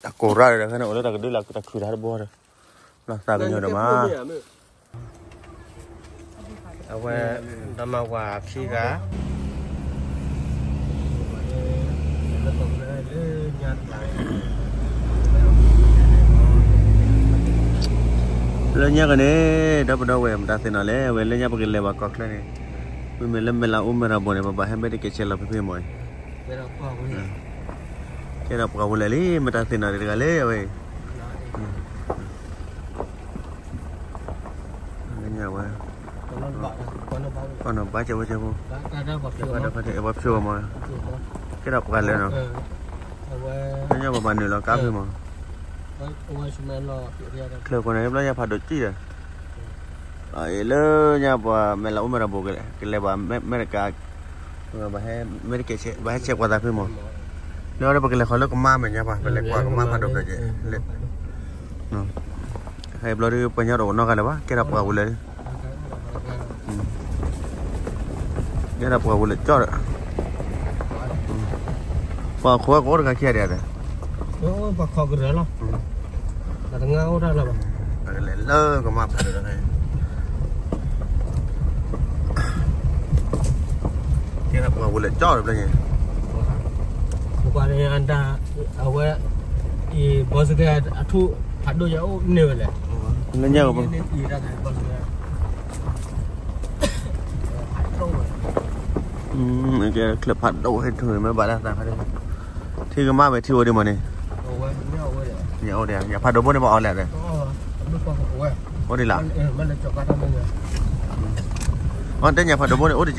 တၢ်ကိၢ်ရၣ်ဒီး တၢ်ခါန့ၣ် အိၣ်လၢတၢ်ကဒုလၢတၢ်ခုၣ်တၢ်တဘီဒီး လီၤသးကညီၤဒီးမး အဝဲ ဒီမါဝၤခံဂၤ လၢညါကန့ၣ် ဒီပုၢ်ဒီဝဲၢ် မတၤသ့ၣ်နီၣ်လဲၣ် အဝဲလၢညါပကလဲၤဘၣ်ကီၢ်ချၢန့ၣ် မ့မ့ၢ်လၢမဲၢ်လးအိၣ်မဲၢ်ရၤဘိၣ်န့ၣ် ပဘၣ်ဟဲမဲာ်တကဲးဆဲးလီၤဖဲဖဲမး ကဲထီၣ်ပှၤဝံၤလၢာ်လံ မတၤသ့ၣ်နီၣ်ဒံးတဂၤလဲၣ် အဝဲအံၤ လၢညါဝဲ ပှၤနီၣ်ဘါကဲဝဲကဲဖိ ပှၤတၢ်အဲၣ်ပှၤဖျိမး ကဲထီၣ်ပှၤလၢာ်နီၤ လၢညါပဘၣ်နုာ်လီၤကါဖဲမး ချၢၣ်ကီးန့ၣ် ဘျီညါဖးဒိၣ်ကံၣ်ဒီး လၢညါပှၤမဲၢ်လးအိၣ်မဲၢ်ရၤဘိၣ် ကလဲၤဘၣ်မဲရကၤ ဘၣ်ဟဲမဲာ်တကဲးဆဲး ဘၣ်ဟဲဆဲးကွၢ်သးဖဲမး လၢအီၤဒီးပကလဲၤဃီၤလၢကမါမဲာ်ညါပှၤ ပလဲၤကွၢ်ကမါဖးဒိၣ်ဖျၢၣ်က့ၤ ဟဲဘျီဒီးပှၤညီတအိၣ်နီတဂၤလၢၤဘၣ် ကဲထီၣ်ပှၤဝံၤလၢာ် ကဲထီၣ်ပှၤဝံၤလၢာ်ကၠီဒီး ပှၤခိးကအိၣ်တဂၤခံဂၤဒံးဧါ ပှၤခိးကရၢလီၤ တၢ်တငါအိၣ်တၢ်လၢၤဘၣ် လဲၤလၢကမါဖးဒိၣ်ဒီး ကဲထီၣ်ပှၤဝံၤလၢာ်ကၠီဒီးဖဲန့ၣ် ပကွၢ်န့ၣ် အဝဲ အံၤ ဘီစကဲ အထူၣ်ဖးဒိၣ်ယအိၣ်န့ၢ်ဝဲလဲၣ် လၢညါက ချၢၣ်ဖးဒိၣ်ဟဲထူၣ်မ့ၢ်ဘၣ်တၢ်သးဖဲန့ၣ် ထံကမါဝဲထံအိၣ်ဒံးမးန့ၣ် ညါအိၣ်ဒံး ယဖးဒိၣ်ဘိန့ၣ်ပှၤအီၣ်လဲၣ်ဒီး အိၣ်ဒံးလီၤ အတဲညါဖးဒိၣ်ဘိန့ၣ် အိၣ်တက့ၢ်လီၤနီၤ ဒီး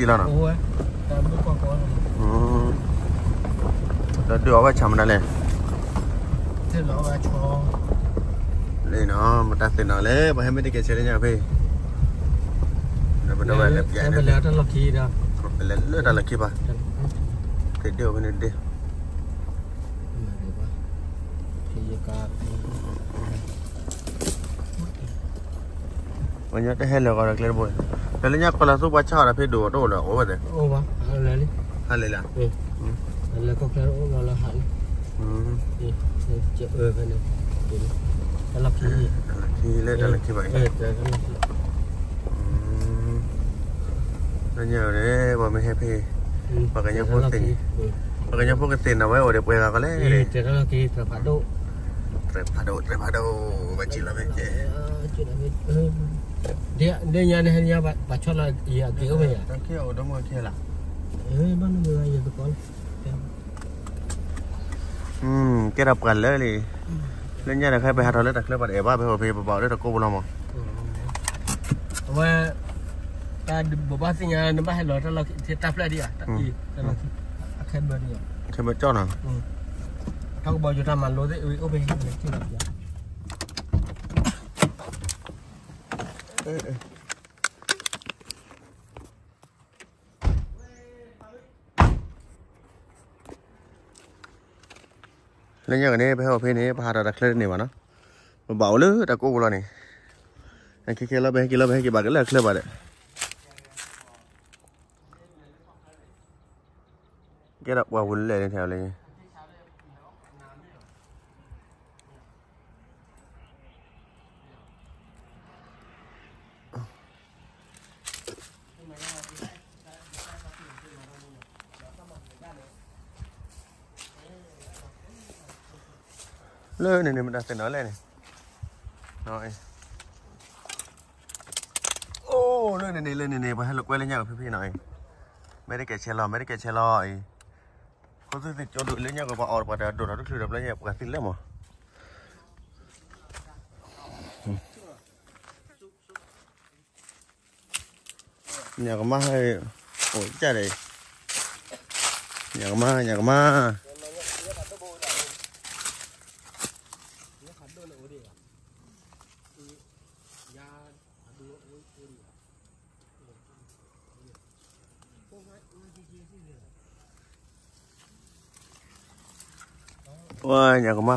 ဒုးအီၣ်ဝဲဆၣ်မနုၤလဲၣ် လံနီၤ မတၤသ့ၣ်နီၣ်လဲၣ် ပှၤဟဲမ့ၢ်တကဲးဆဲးလၢညါဖဲ ပလဲၤတၢ်လီၢ်ခံဒီး ပလဲၤလၢတၢ်လီၢ်ခံဘၣ် ဖဲဒ့ၣ်အိၣ်ဖဲန့ၣ်ဒ့ၣ် ပှၤညီတဟဲလၢာ်ဃီဒီးကျဲတဘိ ဒီးလၢညါကီၢ်လၢသူပှၤဆါအီၤဒီးဖဲဒိၣ်တအိၣ်လၢၤ အိၣ်ဝဲသ့ၣ် ဟးလဲၣ်လံ လၢကီၢ်ချၢအိၣ်လီၤလၢဟးလံ ဖဲန့ၣ် တၢ်လီၢ်ခံ လၢတၢ်လီၢ်ခံဘၣ်အံၤ လၢညါန့ၣ် ပှၤမ့ၢ်ဟဲဖဲ ပှၤကညီဖိသ့ၣ် ပှၤကညီဖိကသ့ၣ်နီၣ်ဝဲအိၣ်ဒီးပှဲၤဂၤကီးလဲၣ် တၢ်ဖးဒိၣ် တၢ်ဖးဒိၣ် တၢ်ဖးဒိၣ် ဘၣ်စံးလီၤဖဲ ဒ်ညါန့ၣ် ဟဲညါ ပှၤဆီလီၤယၤက့ၤအိၣ်ဖဲယၤ တၢ်ခံအိၣ်ဒီမါခံလီၤ ဘၣ်နမုာ်ယၤသကိးလီၤ ကဲထီၣ်ပှၤလၢာ်လံ လၢညါဒီးခဲပဟးထီၣ်လၢတၢ်ချၢပှၤတအဲၣ်ဘၣ် ပဟဲအိၣ်ဖဲပဘၣ်အိၣ်လၢတၢ်ကိးပူၤလီၤမး အဝဲ တၢ်ဘိးဘၣ်သ့ၣ်ညါ နဘၣ်ဟဲလီၤတၢ်လီၢ်ခံ တၢ်ဖျၢၣ်ဒံးဧါ တၢ်လီၢ်ခံ အခဲဘၢဒံးဧါ ခဲဘၢကၠီနီၤ ထီၣ်ကဘီယူၤတၢ်မၤလိသ့ၣ် အိၣ်ဖဲ လၢညါကန့ၣ် ပဟဲအိၣ်ဖဲန့ၣ် ပဟးထီၣ်တၢ်ချၢတန့ၢ်ဘၣ်နီၤ ပဘၣ်အိၣ်လၢတၢ်ကိးပူၤလီၤန့ၣ် ခဲခဲလီၤ ပဟဲက့ၤလီၤ ပဟဲက့ၤဘၣ်က့ၤလၢချၢဘၣ်ဒီး ကဲထီၣ်ပှၤဝံၤလၢာ်န့ၣ်ထဲလဲၣ် လၢန့ၣ်န့ၣ် မတၤသ့ၣ်နီၣ်လဲၣ်န့ၣ် အိၣ်လၢန့ၣ်န့ၣ် လၢန့ၣ်န့ၣ် ပှၤဟဲလိာ်ကွဲလၢညါကဖံဖံနီၤအံၤ မဲာ်တကဲးဆဲးလီၤ မဲာ်တကဲးဆဲးလီၤအံၤ ခိၣ်သူသ့ၣ်ကၠိဒိၣ်လၢညါကပှၤအီၣ်ပှၤတဒိၣ်ထီၣ်တချုးဒီးဘျီညါ ပှၤသံလၢမး ညၣ်ကမါဟဲ အိၣ်ကၢ်ဒီး ညၣ်ကမါ ညၣ်ကမါ ဝဲ ညၣ်ကမါ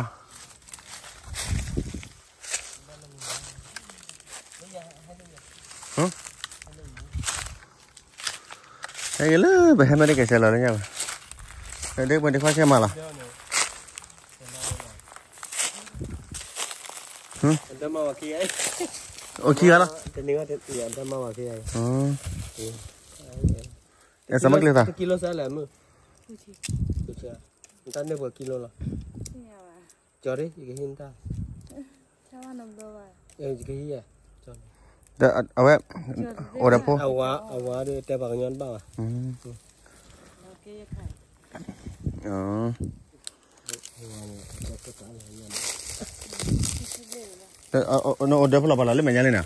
ဟဲက့ၤလၢ ပဟဲမဲာ်တကဲးဆဲးလီၤလၢညါဘၣ် ဒ်ပှၤဒ်ခွါဆဲးမးလီၤ အဒၢမါဝၤခံဂၤ, အိၣ်ခံဂၤလီၤ, တနံၤဂၤတနံၤအဒၢမါဝၤခံဂၤ, အဲ စမကျ့သး, တကံလိစဲလဲၣ်မုၢ်, တၢ်န့ၢ်ပှဲၤကံလိလီၤ, ကၠီၤရ့ ယကဟံးနတၢ်, ယကဟံးယဲ, အဝဲ, အိၣ်ဒီးဖိ, အဝၤဒီးတဲပှၤကညီတဘၣ်ဘၣ် နအိၣ်ဒၢဖဲလီၤပှၤလီၤလၢမဲာ်ညါလံနီၤ,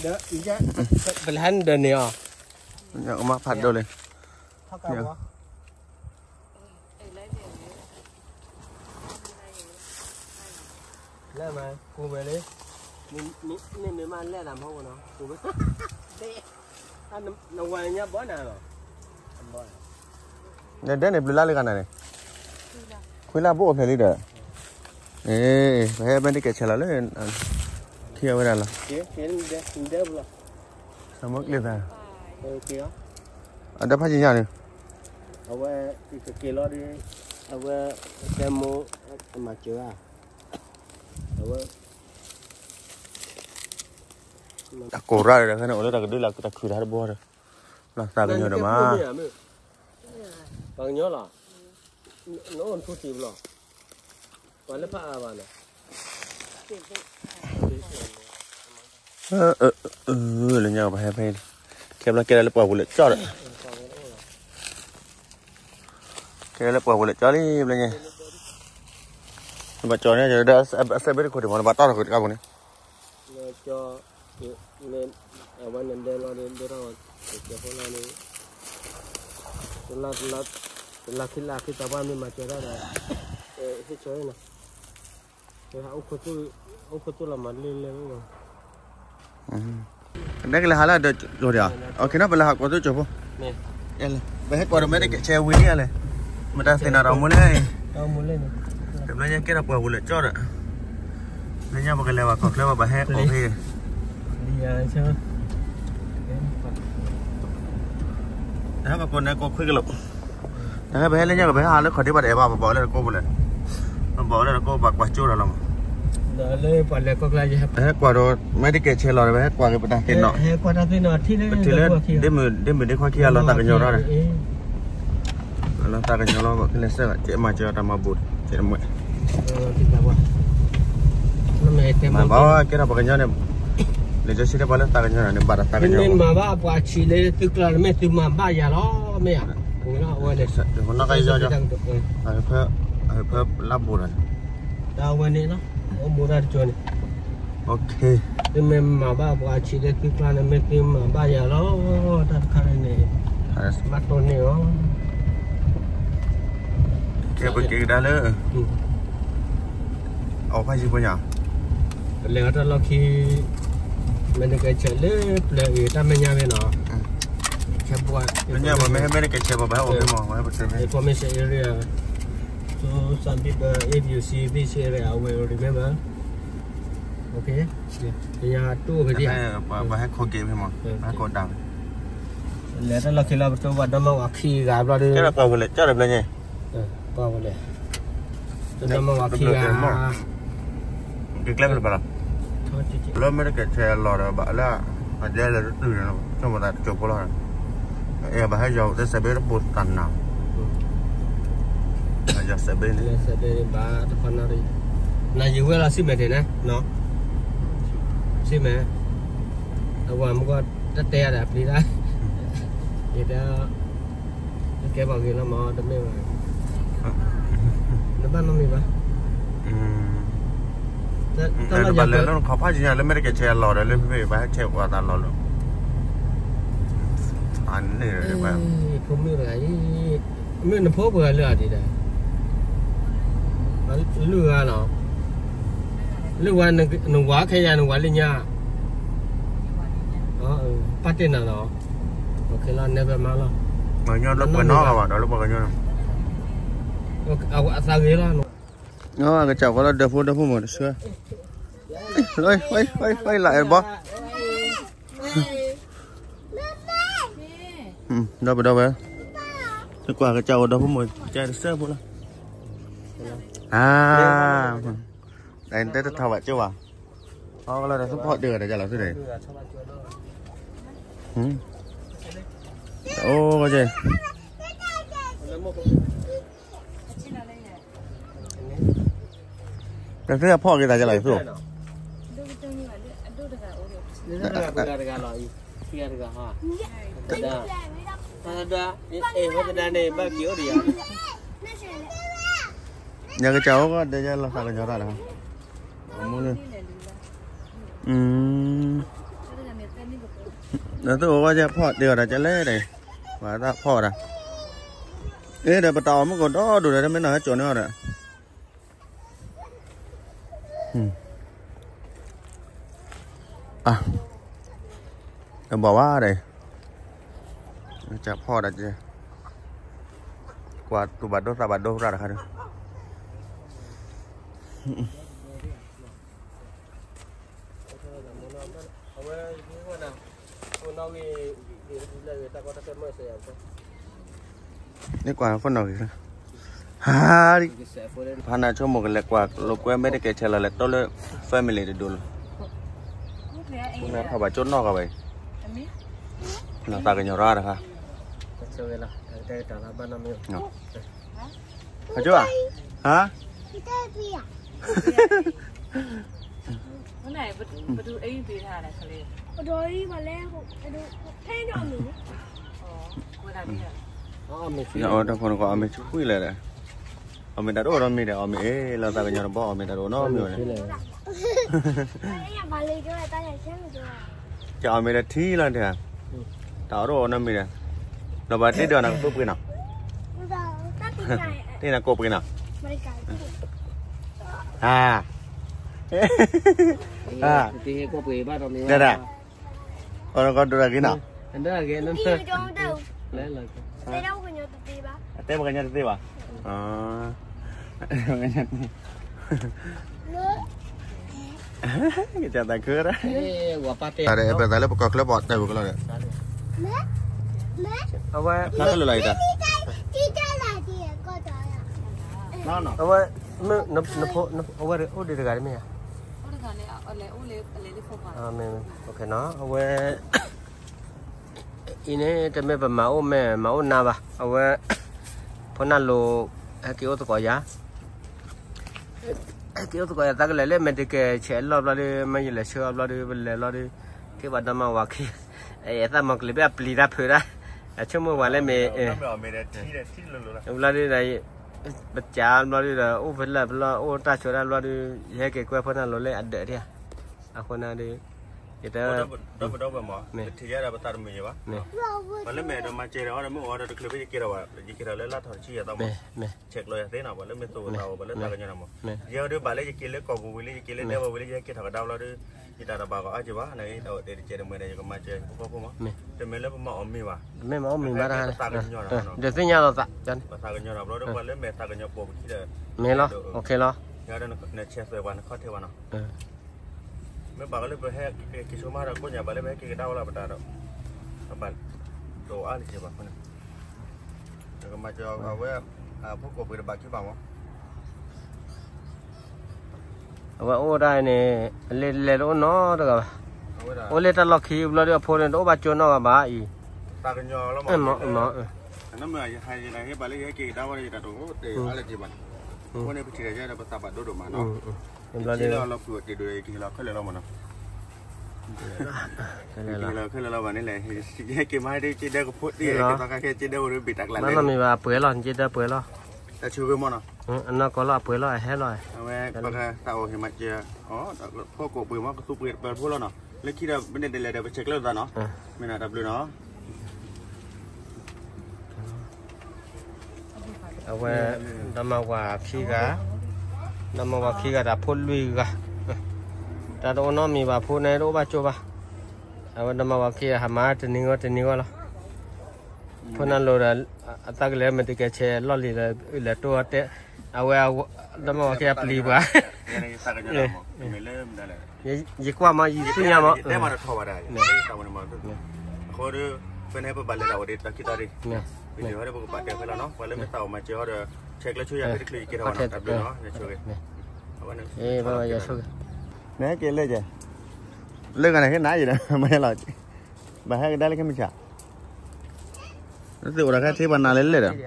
ဒီး, ပလဲၤဟဲနဒၢးန့ၣ်အီၤ, မၤဖးဒိၣ်လံ, လၢမၤကူဝဲလံ, မ့မ့ၢ်မၤလဲၣ်တၢ်မဟိနီၤ, ကူဝဲ, နဝၤညါဘီနၤလီၤ, နဒၢးန့ၣ်ဘျုးလါလံဂၤနၤန့ၣ်, ခွံလါဘိအိၣ်ဖျဲၣ်လံဒီး, အ့ ပဟဲမဲာ်တကဲးဆဲးလီၤလၢ, ထံၣ်အဝဲဒၣ်လီၤ, ဆမကျ့သး, အဒၢးဖးယံၤညါန့ၣ်, အဝဲ, ကက့ၤလီၤဒီး, အဝဲ, တဲမိၢ်, မၤစၢၤဧါ, အဝဲ တၢ်ကိၢ်ရၣ်ဒီး ဖဲန့ၣ်အိၣ်လၢတၢ်ကဒုလၢတၢ်ခုၣ်တၢ်တဘိဒီး, လီၤသးကညီၤဒီးမး, ပှၤကညီလီၤ, နအိၣ်ထူတံၢ်ဘၣ်လီၤ, ပှၤလၢဖးအါဘၣ်န့ၣ်, လၢညါပဟဲဖဲ, ခဲပျီကဲဒၣ်လၢပှၢ်ပူၤလၢကၠီဒီး, ကဲဒၣ်လၢပှၢ်ပူၤလၢကၠီလံဘျီညါ, ဘၣ်ကၠီန့ၣ်ဒီး, အစဲးဘ့ၣ်တခိၣ်ဒံးမး နဘၣ်တီၢ်ထီၣ်ကွံာ်တခါပူၤန့ၣ် ကၠီ, အဝဲန့ၣ်ဒဲလီၤဒီး ဒဲထီၣ်, ကဲဖိလီၤန့ၣ်, တလါခံလါခံသးပှၢ်မ့ၢ်မၤစၢၤတၢ်ဒီး, ဟ့ၣ်ဆၢနီၤ, အိၣ်ခိးသူၣ်လီၤမၤလၢလၢ, နကလဲၤဟးလၢဒီး, အီၤခ့နီၤ ပလဲၤဟးကွၢ်သူၣ်ကၠိဖိ, ပဟဲကွၢ်ဒီးမဲာ်တကဲးဆဲးဝံၤန့ၣ်လဲၣ်, မတၤသ့ၣ်နီၣ်တၢ်အိၣ်မူလဲၣ်, တဘျီညါကဲထီၣ်ပှၢ်ပူၤလၢကၠီဒီး, လၢညါပကလဲၤဘၣ်ကီၢ်ချၢဘၣ်ပဟဲအိၣ်ဖဲ, တဟဲပကိးနဲကိးခွံကလိာ်, တဟဲပဟဲလၢညါကပဟဲဟးလၢခီၣ်ဒ့ဘၣ်တအဲၣ်ဘၣ် ပဘၣ်အိၣ်လၢတကိးပူၤလဲၣ်, ပဘၣ်အိၣ်လၢတကိးဘၣ်ကွၢ်ကၠိဒီးလီၤမး, ပဟဲကွၢ်ဒီးမဲာ်တကဲးဆဲးလီၤဒီး ပဟဲကွၢ်က့ၤပတၢ်သ့ၣ်နီၣ်, ပတုၤလၢဒ့မုၣ်ဒ့ခွါခံဂၤလီၤသးကညီၤထီၣ်ဒီး, လီၤသးကညီၤလီၤ ကလဲၤဆၢကဲမၤစၢၤတၢ်မၤဘူၣ်, မၤဘၣ်ဝဲ ကဲထီၣ်ပှၤကညီန့ၣ်, လဲၤကၠီဆံတပှၤလၢသးကညီၤန့ၣ် ဘၣ်တၢ်သးကညီၤ, မ့ၢ်မၤဘၣ်ပှၤဆံးလၢသုကျါန့ၣ် မ့ၢ်သုမၤဘၣ်ယၤလီၤ မ့ၢ်ဧါ, ဝဲန့ၣ်, အဖၢလၢ်ဘိၣ်ဒီး, တၢ်ဝဲန့ၣ်လီၤ, အိၣ်မူတၢ်တကၠိန့ၣ်, သုမ့ၢ်မၤဘၣ်ပှၤဆံးလၢသုကျါန့ၣ် မ့ၢ်သုမၤဘၣ်ယၤလီၤ, တၢ်တခါန့ၣ်, ဘၣ်တိၢ်န့ၢ်အီၤ, ကဲပက့ၤကဒါလၢ အဖးယံၤပညါ, ပလဲၤအတၢ်လီၢ်ခံ, မဲာ်တကဲးဆဲးလၢပျၢၤအံၤတၢ်မဲာ်ညါဖဲနီၤ, ဆဲးပှၢ်, မဲာ်ညါပှၢ်မ့ၢ်ဟဲမဲာ်တကဲးဆဲးပှၢ် ပဟဲအိၣ်ဖဲမး ပဟဲပတဲဖဲ information area, so some people if you see this area will remember, okay, ယတူၢ်ဖဲဒံး, ပှၤဟဲခိးက့ၤဖဲမး ပဟဲခိးဒၣ်ဖဲ, လဲၤတၢ်လီၢ်ခံလီၤ ပတိၢ်ဘၣ်ဒီမါဝၤခံဂၤဘျီဒီး, ကဲထီၣ်ပှၢ်ပူၤလဲၣ် ကၠီတဘျီညါ, ပှၢ်ပူၤလဲၣ်, ဒီမါဝၤခံဂၤ, ကကျဲဖဲလၢပလီၤ, လၢမဲာ်တကဲးဆဲးအလီၢ်ဒီးဘၣ်လၢ, အဒဲလၢတတုၤန့ၣ် ဆိကမိၣ်သးတကၠိဖိလီၤ, အဲ ဘၣ်ဟဲယီၤတစဲးဘ့ၣ်တပိၢ်တၢ်နၤ, ယီၤစဲးဘ့ၣ်န့ၣ်, စဲးဘ့ၣ်ဘၣ်တခီနီၤ, နယံၤဝဲလီၤစံၣ်မဲာ်တ့ၢ်န့ၣ်, စံၣ်မဲာ်, အဝဲမ့ၢ်ကီၢ်တတဲဒၣ်ပျံၤတၢ်, ယတဲ, ကဲပှၤဂ့ၤလီၤမး တမ့ၢ်ဘၣ်, နဘၣ်နီတမံၤဘၣ်, တဘၣ်လဲၤလၢနခီၣ်ဖးယံၤညါ လၢမဲာ်တကဲးဆဲးအလီၢ်ဒီး လၢဖဲဖဲဘၣ်ဟဲဆဲးကွၢ်သးလီၤလၢ, အန့ၣ်, ဖိမုၣ်တဂၤအံၤ, မ့ၢ်နဖိပှၤလၢအဒံးဒီး, လုၢ်ဂၤလီၤ, လုၢ်ဝဲ, နဝၤခဲယၤ နဝၤလၢညါ, ပာ်တ့ၢ်နၤလီၤ, ခဲလၢာ်နဲဖဲမးလီၤ, ပှၤကညီလၢပှဲၤနီတဂၤဘၣ် ဒီးလၢပှၤကညီန့ၣ်, အသးဂ့ၤလီၤ, ကစၢ်ဃီလီၤ ဒီဖိဒီဖိမးတဆၢ, လၢ, လၢဘီ, ဒီပုၢ်ဒီဝဲၢ်, တကွၢ်ကစၢ်ဃီဒီဖိမး ကဲတဆၢဖိလီၤ. အ တဲတထီၣ်ဘၣ်ကၠိဘၣ်, အီကလီၤဒီးသူဖီၣ်ဒုးဂၤဒီးယလီၤသုဒီး, အိကဲ တသ့ၣ်ဖီၣ်က့ၤသးယလီၤသု, ယကစၢ်အိၣ်ကီးဒီးယလီၤသးကညီၤတၢ်လီၤ, အမူလၢ, ဒီးသုအိၣ်ဝဲယဖီၣ်ဒုးဂၤဒီးကလဲၣ်ဒီး, ပှၤတၢ်ဖီၣ်ဝဲဒၣ်, အ့ဒီးပတၢ်အီၣ်မုၢ်ကီးဒီဒိၣ်ဒီး တမ့ၢ်နီၢ်ဟဲကၠိန့ၢ်အီၤဒီး အဘၣ်ဝဲဒီး, ကဖီၣ်ဒီး, ကွၢ်သူၣ်ဘၣ်ဒိသးဘၣ်ဒိရၣ်တခါဒီး, န့ၣ်ကွၢ်ဖိနီၣ်ဂံၢ်, ဟါ, ဖးနၤဆိကမိၣ်ကလဲၤကွၢ်လိာ်ကွဲမ့ၢ်တကဲဆဲးလီၤလဲၤတိလၢ family တဒိၣ်လီၤ, ဖးဘၣ်ကၠိနီၢ်ဂၤဘၣ်အံၤ, လီၤသးကညီၤရၣ်တခါ, ကၠိဧါ, ဟါ အီၣ်တၢ်ဖိနကီးအီၣ်မ့ၤဆူၣ်လဲၣ်ဒီး, အီၣ်မ့ၤတၢ်တအိၣ်နီတမံၤဒီး အီၣ်မ့ၤအ့ၣ်လီၤသးကညီၤတဘီ အီၣ်မ့ၤတၢ်တအိၣ်နီတမံၤဝဲလဲၣ်, ကအီၣ်မ့ၤဒီးထံလီၤတဲ, တၢ်အီၣ်တအိၣ်နီတမံၤဒီး, ဒီးဘၣ်တ့ၢ်ဒီးနကသူပှ့ၤနီၤ, တ့ၢ်နကိးပှ့ၤနီၤ, အ ဒၣ်ဒၣ်, အီၣ်နကီးဒိၣ်တၢ်က့ၤနီၤ, အတဲပှၤကညီတသ့ဘၣ်, ကစၢ်သးခုဝဲဒၣ်, ပသးလၢပကီၢ်ချၢပှၤတဲဝဲကလီၤဒီး, အဝဲ, ဖျါကလၢာ်လီၤအံၤတၢ်, အဝဲ, အဝဲအိၣ်ဒံးတဂၤတမ့ၢ်ဧါ, အဝဲ အံၤန့ၣ် တမ့ၢ်ပမၤအိၣ်မဲာ်မၤအိၣ်နါဘၣ်, အဝဲ ဖိနၢ်လိၤ ဟဲက့ၤအိၣ်သကိးယၤ, ဟဲက့ၤအိၣ်သကိးယၤ သးကလဲၤလၢမဲာ်တကဲဆဲးလီၢ်ဘျီဒီး မ့ၢ်ယလဲၤဆှၢအီၤဘျီဒီး ပလဲၤဘျီဒီး က့ၤဘၣ်ဒီမါဝၤခံ, အသးမၤကလံၤဘၣ်အပျံၤတၢ်ဖုးတၢ်, အဆိကမိၣ်ဝဲလၢမဲာ် ဘျီဒီး ပစးဘျီဒီး အိၣ်ဖဲလဲၣ်ဖဲလဲၣ် အိၣ်တၢ်ဆိးတၢ်ဘျီဒီး ယဟဲက့ၤကွဲဖိနၢ်လိၤလၢအဒၢးဒၣ်, အဃိန့ၣ်ဒီး ယတဲ, ဒီပုၢ်ဒီဝဲၢ်မး မ့ၢ် တထံၣ်ယၤဒီးပသးတမုာ်ယၤဘၣ်, ပှၤလၢမဲာ်ဒီးမၤစၢၤဒီးအီၤဒီး မ့ၢ်အိၣ်ဒီးတချုးဖဲယက့ၤထီၣ်ဘၣ် ယက့ၤထီၣ်လၢလါထီၣ်တဆံယၤသီမး, ဆဲးကျိးယၤသ့နီၤ ပှၤလၢမ့ၢ်သိၣ်လိသးအိၣ် ပှၤလၢသးကညီၤနီၤမး, ယဲဒုးဘၣ်လၢယက့ၤလၢကီၢ်ပူၤဝံၤလၢ ယက့ၤလၢဒဲဝဲဝံၤလၢ ယဟဲက့ၤထီၣ်ကဒါဘျီဒီး ယတၢ်တဘၣ်ကီအါက့ၤဘၣ် နတၢ်အိၣ်တဲတကဲးတမှဲၤဒီး ယကမၤစၢၤယဖိဃီဖိမး, တမ့ၢ်လၢပမၤအီၣ်မ့ၤဘၣ်, မ့ၢ်မၤအီၣ်မ့ၤဘၣ်တၢ်, ဒုးသ့ၣ်ညါလီၤသး, ပသးကညီၤဒီးဘျီဒီး ပှၤလၢမဲာ်သးကညီၤပိာ်ပခံဒီး, မ့ၢ်လီၤ, အိၣ်ခ့လီၤ, ယၤဒီးနဆဲးသွဲၣ်ပှၤ နခီၣ်ထံးပှၤနီၤ မ့ၢ်ဘၣ်ကလၢပဟဲက့ၤဆိမါဒီးကိးညါဘၣ်လၢပဟဲက့ၤကဒါဝဲလီၤပတၢ်ဒီး, ဘၣ်တအိၣ်အါလၢၤက့ၤဘၣ်အဃိန့ၣ်, ကမၤစၢၤအဝဲ, အဖိကိးပှ့ၤတဘၣ်ခံဘၣ်မး, အဝဲအိၣ်ဒၣ်အံၤန့ၣ်, အလဲၤတအိၣ်နီတဂၤဘၣ်, အိၣ်လၢတၢ်လီၢ်ခံဘျီဒီးအဖိန့ၣ် တအိၣ်ဘၣ်ကၠိနီတဂၤဘၣ်အံၤ, တၢ်ကညီၤလီၤမး, မ့ၢ်ယဟဲဘၣ်လၢယဟဲက့ၤကဒါဝဲဒီး ယတၢ်တအိၣ်တ့ၢ်အါလၢၤက့ၤဘၣ်, အဃိန့ၣ် ပထံၣ်ဒီးယဲဒီးပသးဘၣ်ဒိဒိၣ်မးနီၤ, ဘျီလၢလီၤဖုၣ်အီၤတ့ၢ်ဒိၣ်ဒီး ယကဟ့ၣ်လီၤခဲလၢာ်လီၤမးနီၤ ကဟ့ၣ်လီၤခဲလၢာ်လီၤဘၣ်န့ၣ်လဲၣ်, ယဟဲက့ၤမးဒီး က့ဒၢကဖိတ့ၢ် ကသီခါခဲက့ဒၢဝဲဒီးဘ့ၣ်တၢ်ကျါလဲၣ်, မ့ၢ်ဘၣ်အပှဲၤလီၤ က့ဒၢပှဲၤလီၤ, တၢ်ဆိၣ်ဂ့ၤမးနီၤ, အနီၢ်ကီၢ်လီၤအပှဲၤလီၤ အဟဲလီၤ, အဝဲပကသးအိၣ်ဟ့ၣ်မၤစၢၤ, ဖိကိးပှ့ၤမး ကသူပှ့ၤတပၢၤဖိလီၤနီၤ, လၢခံဒီး မ့ၢ်န့ၣ်ဒ်လဲၣ်ဒီး ပဆဲးကျၢသးနီၤ, မ့ၢ်န့ၣ်တၢ်ဘျုးနီၤ အဝဲ, ဒီမါဝၤခံဂၤ, ဒီမါဝၤခံဂၤဒီးဖိလွံၢ်ဂၤ, တၢ်တအိၣ်နီတမံၤဘၣ် ဖိန့ၣ်တအိၣ်ဘၣ်ကၠိဘၣ်, အဝဲဒီမါဝၤခံဂၤ ဟးမၤတနံၤဂီၢ်တနံၤဂီၢ်လီၤ, ဖိနၢ်လိၤဒီး, အသးကလဲၤမဲာ်တကဲဆဲးလီၢ်လံၤဒီး လဲၤတိၢ်အီၤတဲ, အဝဲ, ဒီမါဝၤခံဂၤပျံၤပှၤ ယကွၢ်မး ယသ့ၣ်ညါမး, ယတဲမးတထီၣ်ဘၣ်ဒၣ်, အဃိဒီး, ဖဲန့ၣ်ပဘၣ်လဲၤဒၣ်ဝဲဒၣ်တၢ်ခံသီဒၣ်, မ့ၢ်ဒ်ဟီဒီးပကဘၣ်တဲဖဲလီၤနီၤ ပှၤလၢမ့ၢ်သးအိၣ်မၤစၢၤဟီဒီး, ဆဲးကျၢဆိယၤဖဲတချုးယကဲထီၣ်ဝဲနီၤ တၢ်ဘျုးနီၤ ယဆိၣ်ဂ့ၤ အဝဲန့ၣ် ယဆိၣ်ဂ့ၤ နဟဲက့ၤလၢကဲ လၢဂၤန့ၣ် ဟဲနၤယံၤဒီး မဟဲလီၤ ဘၣ်ဟဲကဒါလၢခဲမုၢ်ဆါ နသုအိၣ်ဒီးခဲထံပှၤနၤလဲၣ်လဲၣ်ဒီး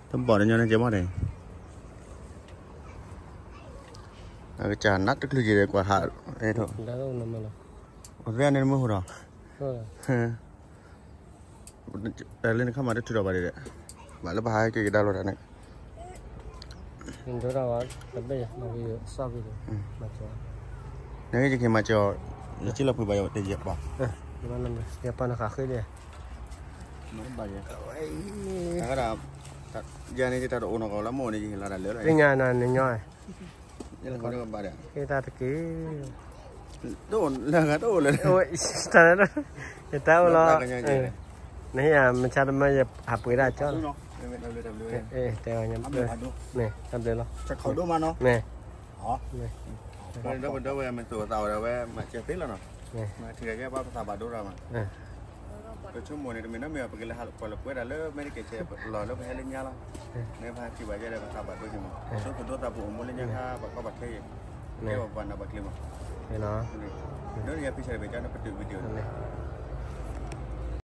တဘီၣ်တညီန့ၣ် ကဲဘီၣ်န့ၣ် အကစၢ်နးတချုးက့ၤဒီး ကွၢ်ဟး အဲၣ်ထီၣ် အဝဲန့ၣ်မုၢ်ဟိၣ်ဒီး လၢနခါမးတထုးထီၣ်ဘၣ်ဒံး ဘၣ်လၢပဟးက့ၤကဒါလီၤတၢ်န့ၣ် နက့ယက့ၤမၤစၢၤ ယစံလီၤဖုးဘၣ်ယတဲယပှၤ ယပှၤနဃးဃ့ဒီး ယၤန့ၣ်ယတၢ်တအိၣ်နီၢ်ကီၢ်လၢမိၢ်န့ၣ် ယဟ့ၣ်လီၤတၢ်လၢလီၤ သ့ၣ်ညါနၤနညီ ဘၣ်ဒီး ဟ့ၣ်တၢ်တက့ၢ် တအိၣ်လၢဂၤတအိၣ်လၢ တၢ်လၢ ယတၢ်အိၣ်လီၤ နဟ့ၣ်ယၤမဆါတမၢ ယဟးပှ့ၤဒၣ်ကၠီလီၤ တဲဝဲညါ မ့ၢ်တၢ်ဘျုးလီၤ မ့ၢ် ဒီပုၢ်ဒီဝဲၢ်မ့ၢ်သူၣ်အသးအိၣ်ဒီးဝဲ မၤစၢၤသ့လီၤနီၤ မၤထံၣ်ကဲဘၣ်ပသးဘၣ်ဒိရၤမး ပဆိကမိၣ်န့ၣ် တမ့ၢ်နီတမံၤဘၣ် ပကလဲၤဟးပှၤလၢပှဲၤဒၣ်လၢ Medicaid လီၤလၢပဟဲလၢညါလီၤ မ့ၢ်ပဟးထံၣ်ဘၣ်ယဲဒီး ပသးဘၣ်ဒိက့ၤမး ဒိသူၣ်ဒိသးပအိၣ်မူလၢညါခါ ပှၤကီဘၣ်ခဲအံၤ ကဲဘၣ်ပှၤနးပှၤချ့မး ဒိန့ၣ်ယၤဖံဆဲးတဘ့ၣ်ကၠီန့ၣ် ပတုာ် video န့ၣ်